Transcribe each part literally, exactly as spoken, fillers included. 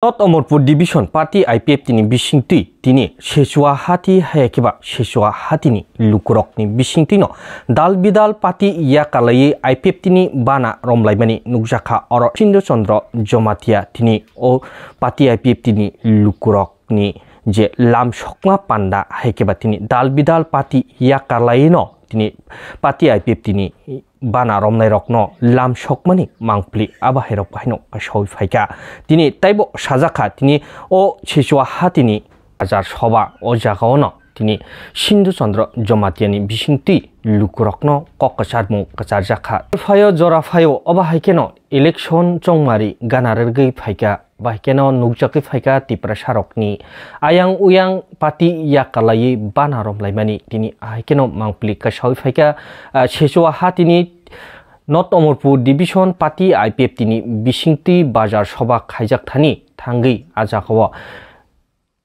North Omorpur Division Party I P F T ni bisingtwi tini Sechua hati hai khe ba Sechua hati ni lukurok ni bisingtwi no dal bidal party yakalaiwi I P F T ni bana romlaimani nukjakha. Oro Sindhu Chandra Jamatia tini o party I P F T ni lukurok ni je lam sokma panda hai khe ba tini dal bidal party yakalaiwi no tini party I P F T ni bana romnairokno lam sokmani mangpli abo hairok haino kasawi phaikha. Tini taibo sajakha tini o Sechua hatini Bazar Soba o jagao no tini Sindhu Chandra Jamatia ni bisingtwi lukurokno kok kwcharmung kwcharjakha. Phaio jora phaio obo hai kheno election chongmari gana rwgwi phaikha. Bahai kheno nukjagwi phaikha Tiprasarokni ayang uyang party yakalaiwi bana romlaimani tini ahai kheno mangpli kasawi phaikha, ah, Sechua hatini North Omorpur Division party I P F T ni bisingtwi Bazar Soba khaijak thani thangwi ah jagao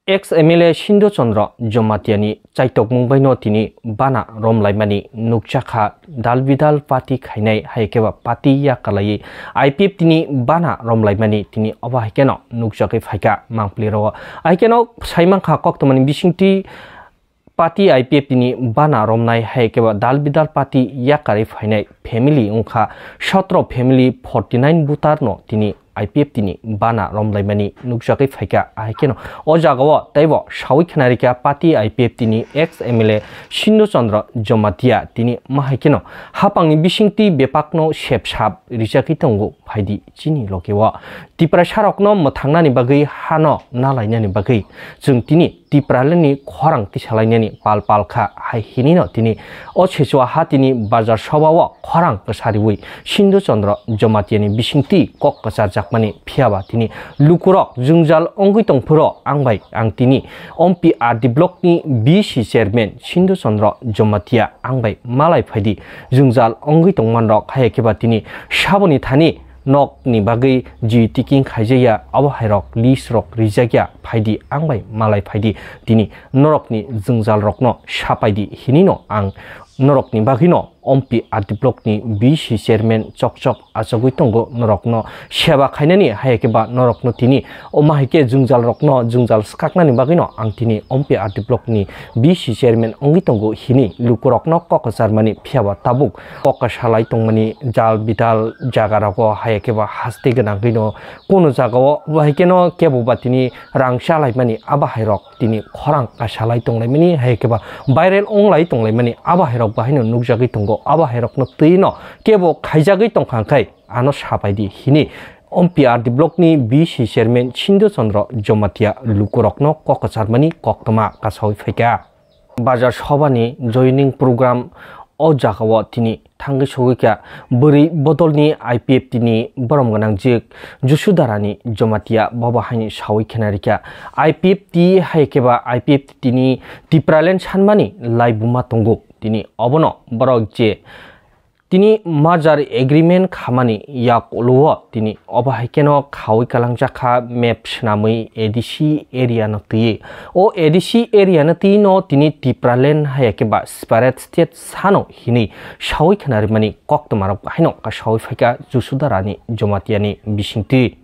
ex M L A Sindhu Chandra Jamatia ni chaitokmung baino tini bana romlaimani nukjakha. Dal bidal party khainai hai khe ba party yakalaiwi I P F T ni bana romlaimani tini obo hai kheno nukjagwi phaikha mangpli rogo. Hai kheno sai mankha koktwmani bisingtwi party I P F T ni bana romnai hai khe ba dal bidal party yakarwi phainai family wngkha sotro family, forty nine voter no tini I P F T ni bana romlaimani nukjagwi phaikha. Ahai kheno o jagao teibo sawi khwnarikha party I P F T ni ex M L A Sindhu Chandra Jamatia tini mahai kheno hapangni bisingtwi bepakno sepsap rijagwi tongo, phaidi chini logeo. Tiprasarokno mwthangnani bagwi hano nalainani bagwi chwng tini Tipralandni khorang tisalainani pal palkha hai hinino tini o Sechua hatini Bazar Sobao khorang kwsariwi Sindhu Chandra Jamatiani bisingtwi kok kwcharjakmani, phiyaba tini lukurok jwngjal wngwi tongphuru ang bai ang tini Ompi R D blockni B C chairman Sindhu Chandra Jamatia ang bai malai phaidi jwngjal wngwi tongmanrok, hai khe ba tini saboni thani nokni bagwi ji tiking khaijakya, abo hairok list rok rijakya, phaidi ang bai malai phaidi, tini norokni jwngjalrokno sapaidi hinino ang norokni bagwino Ompi R D blockni B C chairman chok chok achugwi tongo, norokno seba khainani, hai khe ba norokno tini omo hai khe jwngjalrokno jwngjal swkaknani bagwino ang tini Ompi R D blockni B C chairman wngwi tongo hini lukurokno kok kwcharmani, phiyaba tabuk kok kwsalai tongmani jal bidal jagarogo, hai khe ba haste gwnangwino kunu jagao bahai kheno kebo ba tini rang chalaimani, abo hairok tini khorang kasalai tonglaimani, hai khe ba viral onglai tonglaimani, abo hairok bahaino nukjagwi tongo. Abo hairokno twino kebo khaijagwi tongkha khai ano sapaidi hini Ompi R D blockni B C chairman Sindhu Chandra Jamatia lukurokno kok kwcharmani koktwma kasawi phaikha. Bazar Sobani joining program o jagao tini thangwi sogwi kha. Bwrwi bodolni I P F T ni borom gwnang jik Jusudarani Jamatia bobo haini sawi khena rikha. I P F T hai khe ba I P F T ni Tipraland sanmani laibuma tongo. Tini obono borok je tini merger agreement khamani yak ulo o tini obo hai kheno khawi kalangjak kha, map swnamwi A D C area no twi. O A D C area no twi no tini Tipraland hai khe ba separate state sano hinwi sawi khna rimani koktwmarok haino kasawi phaikha Jusudarani Jamatiani bisingtwi.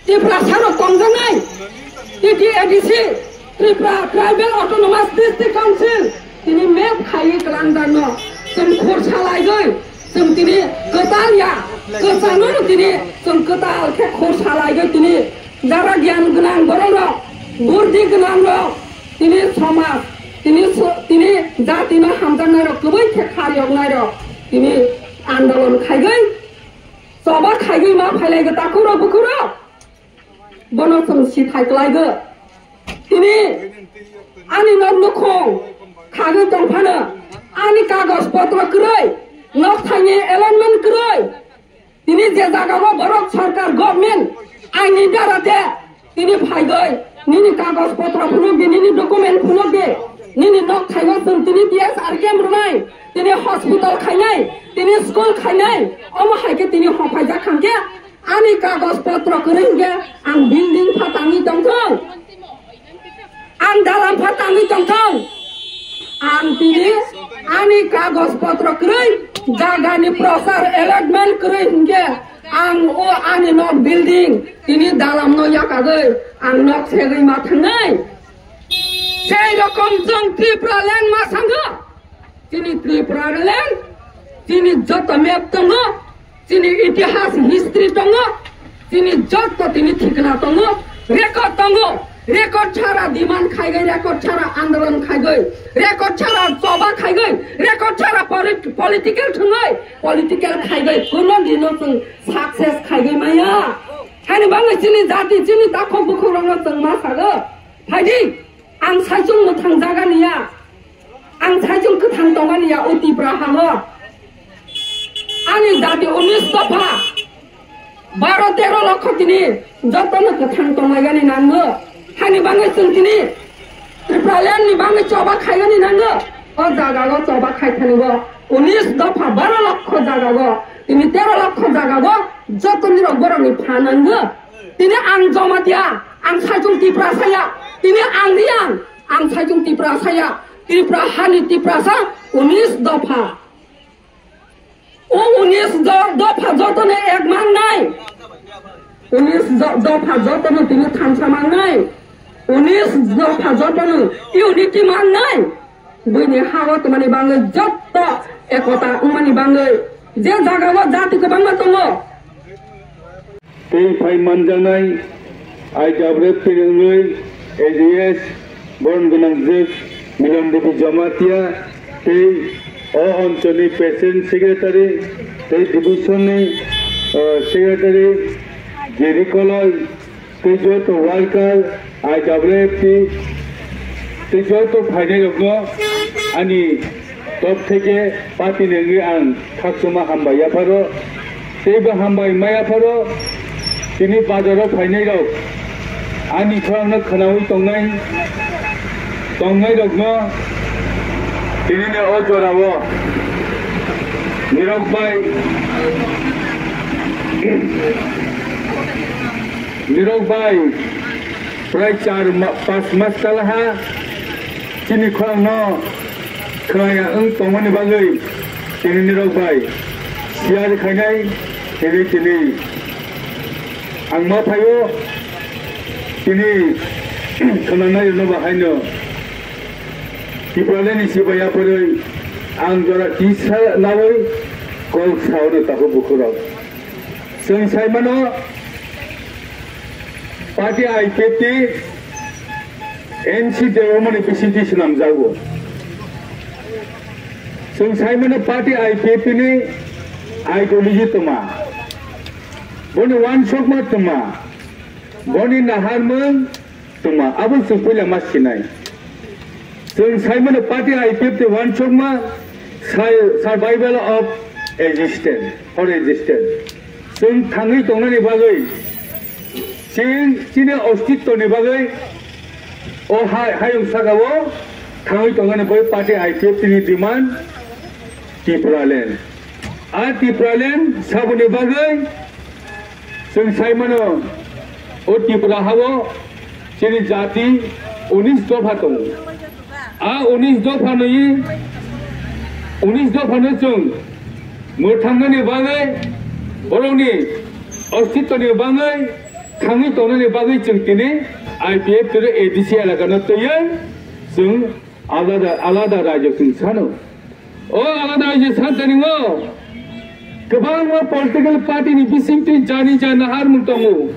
Tiprasarok tongjaknai T T A D C, Tripura Tribal Autonomous District Council, tini map khaiwi kwlangjak no chwng khursa laigwi, chwng tini kwtal ya, kwchangno tini chwng kwtal khe khursa laigwi tini jara giyan gwnang borok rok, burdi gwnang rok, tini somaj, tini so-, tini jati no hamjaknai rok, kwbwi khe khar yoknai rok tini andolon khaigwi. Choba khaigwi ma phailaigo takhurok bukhurok. Bono chwng si thai kwlaigo. Tini ani nok nukhung khagwi tongphano ani kagoj potro kwrwi, nok thaini allotment kwrwi. Tini je jagao borok sorkar government aini dara de tini phaigwi, nini kagoj potro phunuk di, nini document phunuk di, nini nok thaio chwng tini D S R camp rwnai, tini hospital khainai, tini school khainai, omo hai khe tini hophaijak kha khe ani kagoj potro kwrwi hwnkhe ang building pha tangwi tongthung, ang dalam pha tangwi tongthung, ang tini ani kagoj potro kwrwi jagani prochar allotment kwrwi hwnkhe Ang o ani nok building tini dalam no yakagwi ang nok segwi ma thangnai. Sei rokom chwng Tripura land ma sango. Chini Tripura land, chini joto map tongo, chini itihas history tongo, chini joto tini thikna tongo, record tongo. Record chara demand khaigwi, record chara andolon khaigwi, record chara choba khaigwi, record chara polit-, political thwngwi, political khaigwi, kuno dino chwng success khaigwi maya. Hani bangwi chini jati, chini takhuk bukhukrokno chwng ma sago. Phaidi, ang saichung mwthang jaga niya. Ang saichung kwthang tongmani ya o Tipra hango. Ani jati unis dopha, baro tero lokho tini jotono kwthang tonglaigani nango. Hani bangwi chwng tini Tripura land ni bangwi choba khaigani nango. O jaga o choba khai thani bo unis dopha baro lokho jaga o, tini tero lokho jaga o jotoni rok borok ni pha nango. Tini ang Jamatia, ang saichung Tiprasa ya. Tini ang Riang, ang saichung Tiprasa ya. Tripura hani Tiprasa unis dopha. O unis do-, dopha jotono ek mangnai. Unis do-, dopha jotono tini thansa mangnai. Unis dopha jotono unity mangnai. Buini ha-o tongmani bangwi jotto ekota wngmani bangwi je jaga-o jati kwbangma tongo. Tei phai manjaknai I W F T ni wngwi A D S, borom gwnangjwk Milan Devi Jamatia, tei o oncholni President Secretary, tei division ni, uh, Secretary Jerry Koloi, tei joto worker, I W F T, tei joto phainairokno ani top theke party ni wngwi ang khakchangma hambai yapharo. Teibo hambai ma yapharo, tini bazaro phainairok, ani khorangno khwnaui tongnai, tongnairokno tinini o jorao nirok bai, nirok bai. Prai char ma-, pas mas kalaha chini khorangno khwlaiya wng tongmani bagwi tini nirok bai siyar khainai tini tini ang ma phaio tini khwnanai rwno bahaino Tipralandni sibai yapharwi ang jora tisa nawi kok saono takhuk bukhurok. Chwng saimano party I P F T N C Debbarmani bisingtwi swnamjago. Chwng saimano party I P F T ni ideology twma. Boni wansokma twma. Boni naharmung twma. Abo chwng puila ma sinai. Chwng saimano party I P F T wansokma sur-, survival of existence, for existence. Chwng thangwi tongnani bagwi, chini, chini ostitwni bagwi, o ha-, hayung sakao thangwi tongnani bagwi party I P F T ni demand Tipraland. A Tipraland saboni bagwi chwng saimano o Tripura hao chini jati unis dopha tongo. A unis dopha nwi, unis dopha no chwng mwthangmani bagwi, borokni ostitwni bagwi, thangwi tongnani bagwi chwng tini I P F T A D C elaka no twiwi chwng alada, alada rajyo chwng sano. O alada rajyo santaningo kwbangma political party ni bisingtwi jani jani naharmung tongo.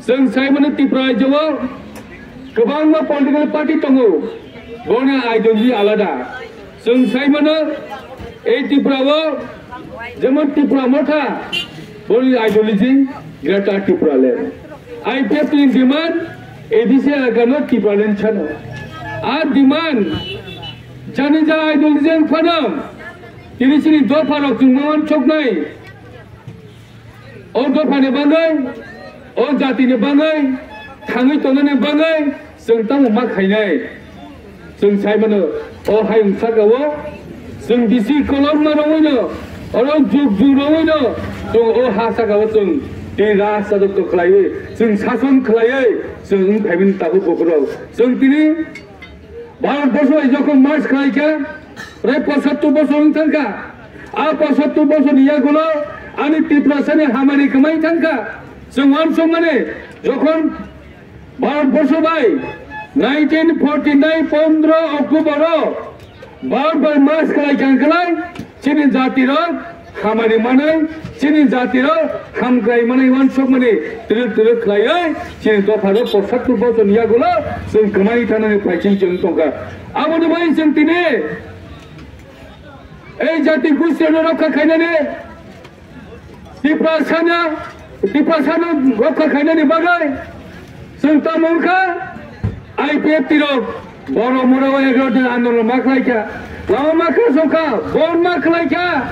Chwng saimano Tripura rajyo o kwbangma political party tongo, boni ideology alada. Chwng saimano ei Tripura o jemon Tripura Motha, boni ideology Greater Tripura Land. I P F T ni demand A D C elaka no Tripura Land sano. A demand jani ja ideology phano tini chini dopha rok chwng ma wansoknai. O dophani bagwi, o jatini bagwi, thangwi tongnani bagwi chwng tamo ma khainai. Chwng sai mano, o hayung sakao chwng bisi kolokma rwino, oro juk juk rwino, chwng o ha sakao chwng tei raj rajotw khlaiwi, chwng sason khlaiwi, chwng wng phaimani tabuk bukhurok. Chwng tini Bharat borso bai jokhon march khlai kha, prai pochattor bosor wng thang kha. A pochattor bosorni yagulo Ani Tiprasani hamari kwmai thangkha. Chwng uansukmani, jokhon Bharatborsho bai nineteen forty nine pondro October o Bharat bai mas khlai kang khlai, chini jati rok hamari manai, chini jati rok hamkrai manai uansukmani twrwk twrwk khlaiwi chini dopha rok posattu bochon yagulo chwng kwmai thanani phaiching chwng tongkha. Aboni bai chwng tini ei jati gusti no rokha khainani Tiprasano, Tiprasano rokha khainani bagwi chwng tamo wngkha I P F T rok borok mora o egaroh din andolon ma khlaikha, lama ma khasokha, bon ma khlaikha.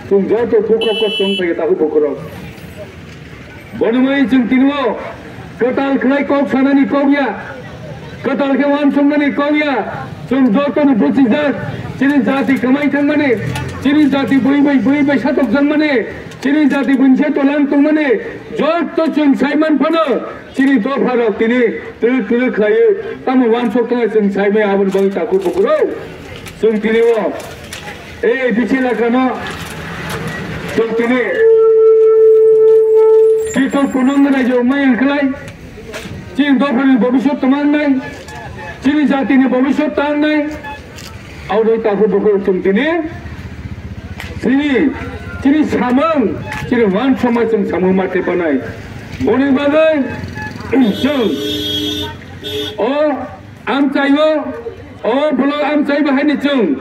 Chwng joto bukhuk kok chwng phai tahu bukhurok. Boni mui chwng tini o kwtal khlai kok sanani kok ya, kwtal khe uansukmani kok ya. Chwng jotoni bwchijak, chini jati kwmai thangmani, chini jati bui bai bui bai satokjakmani, chini jati buini se tolang tongmani, joto chwng saiman phano chini dopha rok tini twrwk twrwk khlaiwi tamo uansuk thangwi chwng saimai aboni bagwi takhuk bukhurok. Chwng tini o A D C elakano chwng tini Titok Punong Rajo Mayang Khlai chini dophani bobiswt tongma wngnai, chini jatini bobiswt ta wngnai. Abo takhuk bukhuk chwng tini chini, chini samung, chini uansukma chwng samung ma tepanai. Boni bagwi chwng o amchaio, o block amchai bahaini chwng,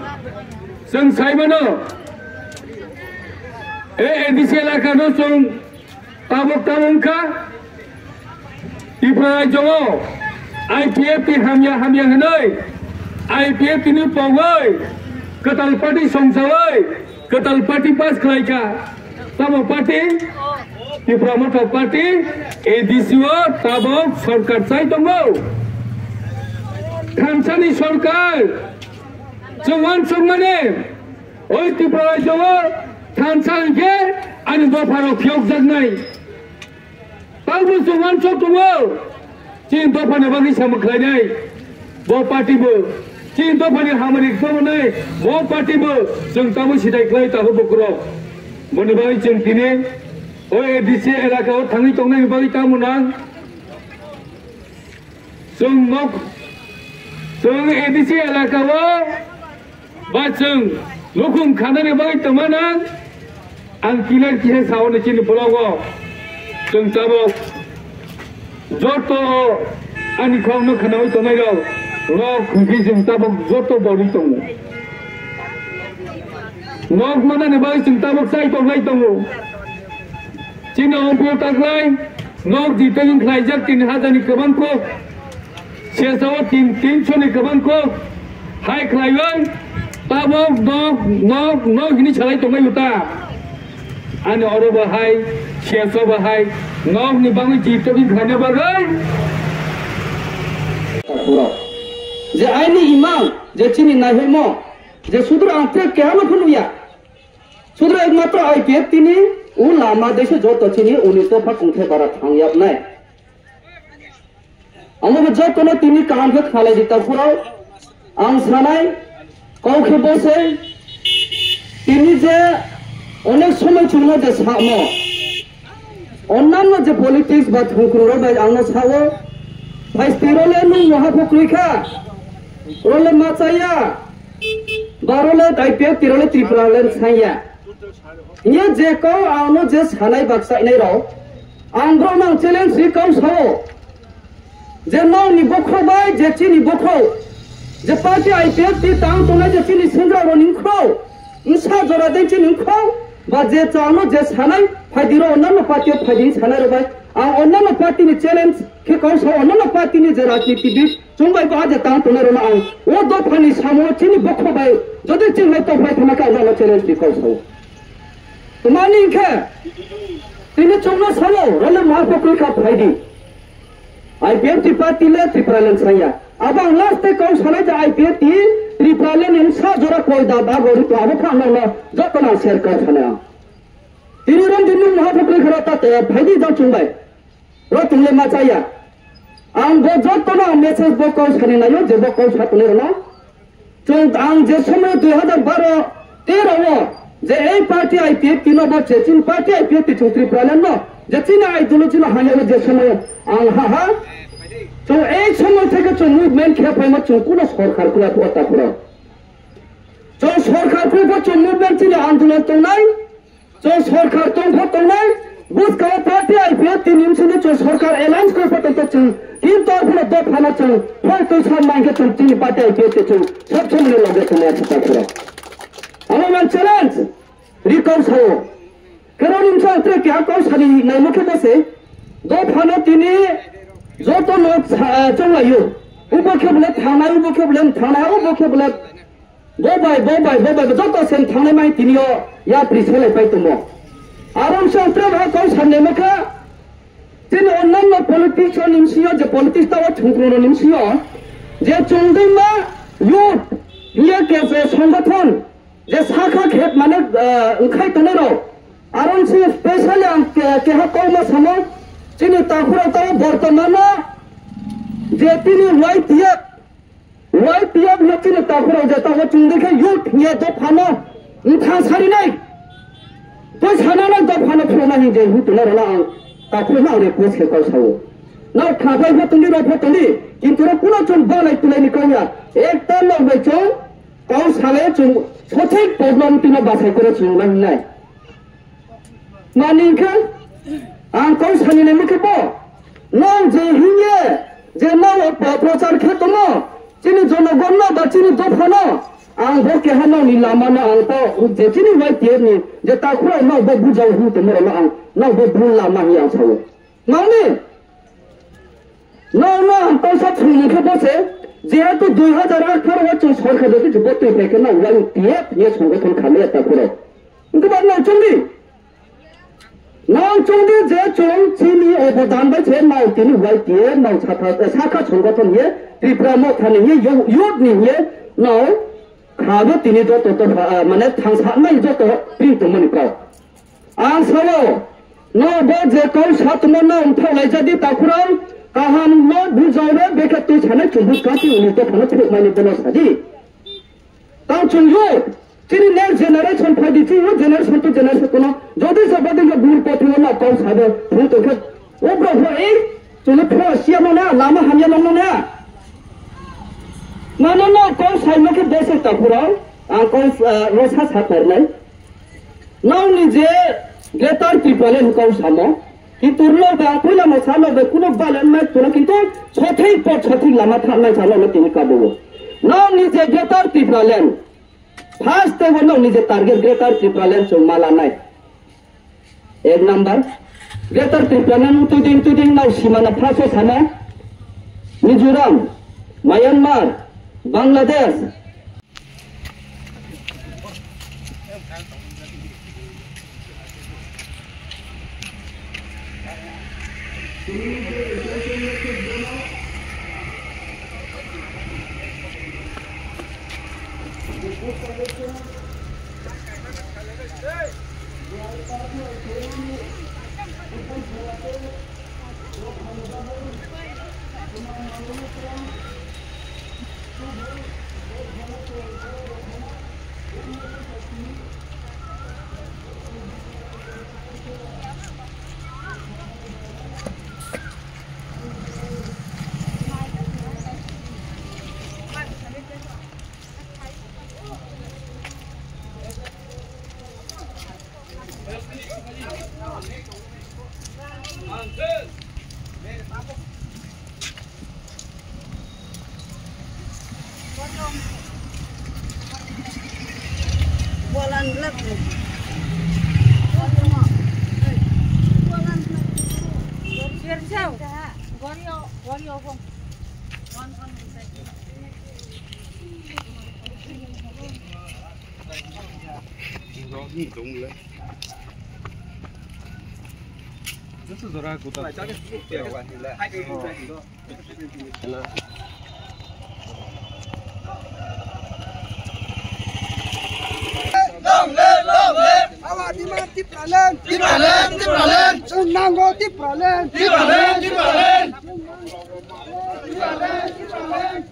chwng saimano, e A D C elakano chwng tabok tabok wngkha, Tripura rajyo o I P F T hamya hamya hwnwi, I P F T ni pogwi kwtal party songchawi, kwtal party pass khlaikha. Tamo party, Tipra Motha Party, A D C o tabok sorkar chai tongo. Thansani sorkar, chwng uansukmani, oi Tripura rajyo o thansa hinkhe ani dopha rok phiyokjaknai. Tangbo chwng uansuk tongo, chini dophani bagwi samung khlainai bo party bo, chini dophani hamari khwnai bo party bo, chwng tamo sidai khlai takhuk bukhurok. Boni bagwi chwng tini o A D C elaka o thangwi tongnai bagwi tamo nang? Chwng nok, chwng A D C elaka o ba chwng nukhung khanani bagwi tongma nang, ang clear kisa sao ni chini blogo chwng tabok joto ani khorokno khwnawi tongnai rok nok hwnkhe chwng tabok joto borwi tongo. Nok manani bagwi chwng tabok chai tongnai tongo. Chini O P O taklai nok di tagin khlaijak tin hajar ni kwbang kok. Sesa o tin, tinsho ni kwbang kok hai khlaiwi tabok nok, nok, nok hini salai tongnai uta. Ani oro bo hai, sesa bo hai, nok ni bagwi di tagin khlaina bagwi. Je aini imang, je chini naihoimo, je sudra ang te kehano phunu ya. Sudra ekmatro I P F T ni u lama deise joto chini uni topha kungthai bara thang yabnai. Ang bo jotono tini kaham khe khalai di takhurao. Ang sanai kau khe bose tini je onek somoi chwngno je samo. Onnanno je politics ba thungkhwrwng rok bai angno sao, phai tiro le nung moha phukrwi kha, role ma chaya, ba role I P F T role Tripura le sanya. Ye je kau angno je sanai baksainai rok, ang bro nang challenge ri kau sao. Je nokni bokhorok bai je chini bokhorok, je party I P F T tang tongnai je chini senggra rokni bokhorok, wngsa jora de chini bokhorok, ba je changno je sanai phaidi rok onnanno party o phaidi sanai rok bai, ang onnanno party ni challenge khe kok sao, onnanno party ni je rajnitibid chwng bai ba je tang tongnai rokno ang o dophani samo chini bokhorok bai jodi chini lai tongphai thangma khe ang nono challenge khe kok sao. Twmani hinkhe tini chwngno sao, role ma phukrwi kha phaidi. I P F T party le Tripura le saya. Abang last te kau sanai je I P F T Tripura le nin sa jora koi da ba gori to abo pha no no joto na share kar sana. Tini ron din nung maha phukrwi khara ta te phaidi jang chungbai. Ro tungle ma chaya. Ang bo joto na message bo kau sani nayo je bo kau sa tuni rona. Chwng ang je somoy dui hazar baro tero o Je ei party I P F T no bo je chini party I P F T chwng Tripura land no je chini ideology no hanya je somoy ang ha ha. Chwng ei somoy theke chwng movement khe phaima chwng kuno sorkar kula phuo ta phuro. Chwng sorkar phai pho chwng movement chini andolon tongnai. Chwng sorkar tong pho tongnai. Buskang party I P F T ni bsini chwng sorkar alliance khe pho tongto chwng. Kintu aphano dophano chwng phai twi sam mankhe chwng chini party I P F T chwng sob somni loge tongnai ta phuro. Amo man challenge. Ri kau sao. Keroni msa tre kya kau sani naimo khe bose. Dophano tini joto no sa-, chonglaio. Ubo khe bole thangnai, ubo khe bole thangnai, ubo khe bole bobai, bobai, bobai, joto sen thangnai mai tini o yapri selai pai tomo. Arom sa tre ba kau sani naimo khe. Tini onnanno politician ni bsio je politics ta o chungkrono ni bsio je chungdima youth hiya ke je songothon je sakha khet mane, eh, wngkhai tongnai rok. Aron si specially ang ke-, keha kokma samo chini takhurok tao bortomano je tini Y T F, Y T F no chini takhurok je tao chungdikhe youth hiya dophano wngthang sarinai. Twi sananai dophano phunukna hinje hutuna rwna ang takhurokno ang request khe kau sao. Nao khabai pho tongdi rok pho tongdi kintu rok kuno chwng balai tulaini kanya ekta nokbai chwng Kau salai chwng sothik problem tino bachai kore chwng nang nai. Mani khe ang kau sani nai mukhe bo. Nang je hinye je nang o pro-, prochar khe tomo. Chini jonogon no ba chini dopha no. Ang bo keha nang ni lama no ang to je chini Y T F ni je takhura no bo bujao hin tomo no ang nang bo bul lama hi ang sao. Nangni? Nang no ang kaisa thwngmung khe bose, jehetu dui hazar atharo o chwng sorkar bai khe bo twi phai khe nang uaing T F ni songothon khamya ta phuro. Wngkhe ba nang chongdi? Nang chongdi je chwng chini obodan bai se nang tini uaing T F nang sakha, sakha songothon ye Tripura Motha ni ye yo-, youth ni ye nang khabo tini joto to pha-, mane thangsa nai joto ping tongmani kok. Ang sao, no bo je kau satuma no wngthok laijadi takhurang, kaham no bujao re bekhe twi sanai chumbu kati uni to phano phuk mani bono sadi. Tang chungju, chini next generation phaidi chini generation to generation kono, jodi sabadi yo bul pothingo no kau sado, phung tongkhe, o bro bro ei, chungno phro siya mona, lama hamya mona. Mano no kau sai no khe bese takhurang, ang kau, ah, rosa sa karnai. Nang ni je Greater Tipraland kau samo, kintu rlo ba puila mo salo be kuno balan mai kuno kintu sothik pot sothik lama thangnai salo no tini kabuo. Nang ni je Greater Tipraland, first te nang ni je target Greater Tipraland chwng malanai. Ek number, Greater Tipraland tuding tuding nang simana phaso sama, Mizoram, Myanmar, Bangladesh, Long live, long live! Our demand Tipraland! Tipraland, Tipraland! Chwng nango Tipraland! Tipraland, Tipraland! Tipraland, Tipraland!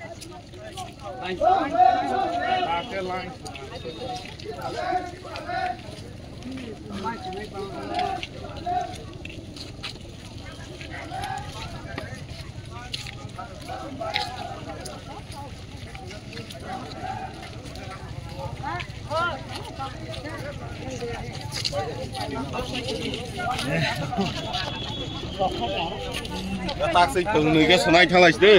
Taksik twngnwi khe swnai thalai sidi.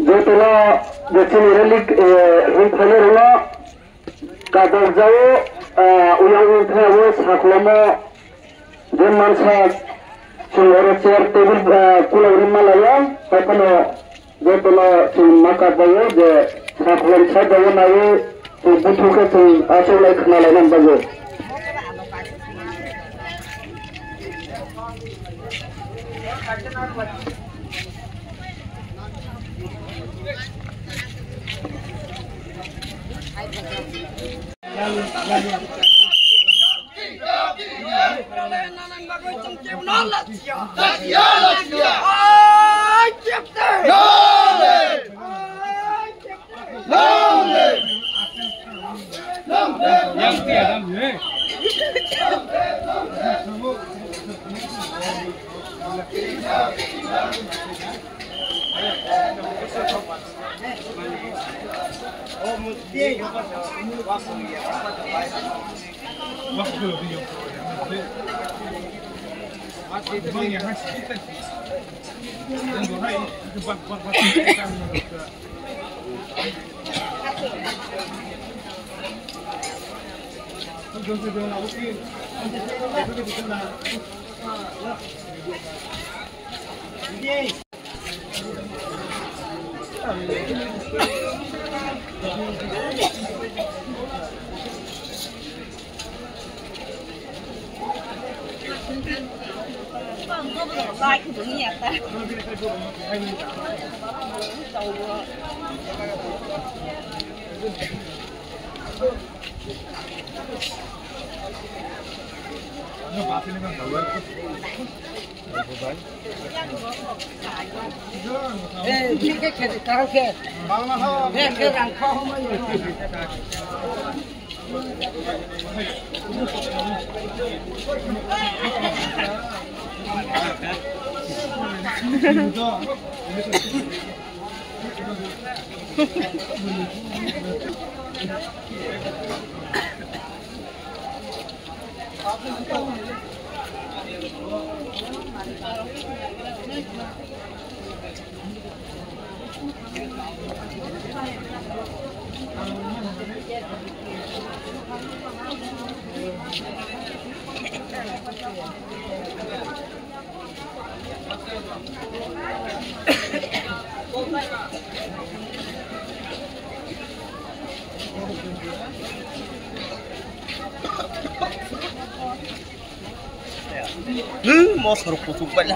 Jotono je chini rally, eh, wngphainairokno kabokjao, eh, uyang wngphaiyawo sakhlomo je mansa chwng oro chair table, eh, kulairwi malaio, haiphano jotono chwng ma kabbaio je sakhlom side o naiwi chwng buthuk khe chwng achuklai khwnalaina bagwi. Hmm, mosor kuchuk bai.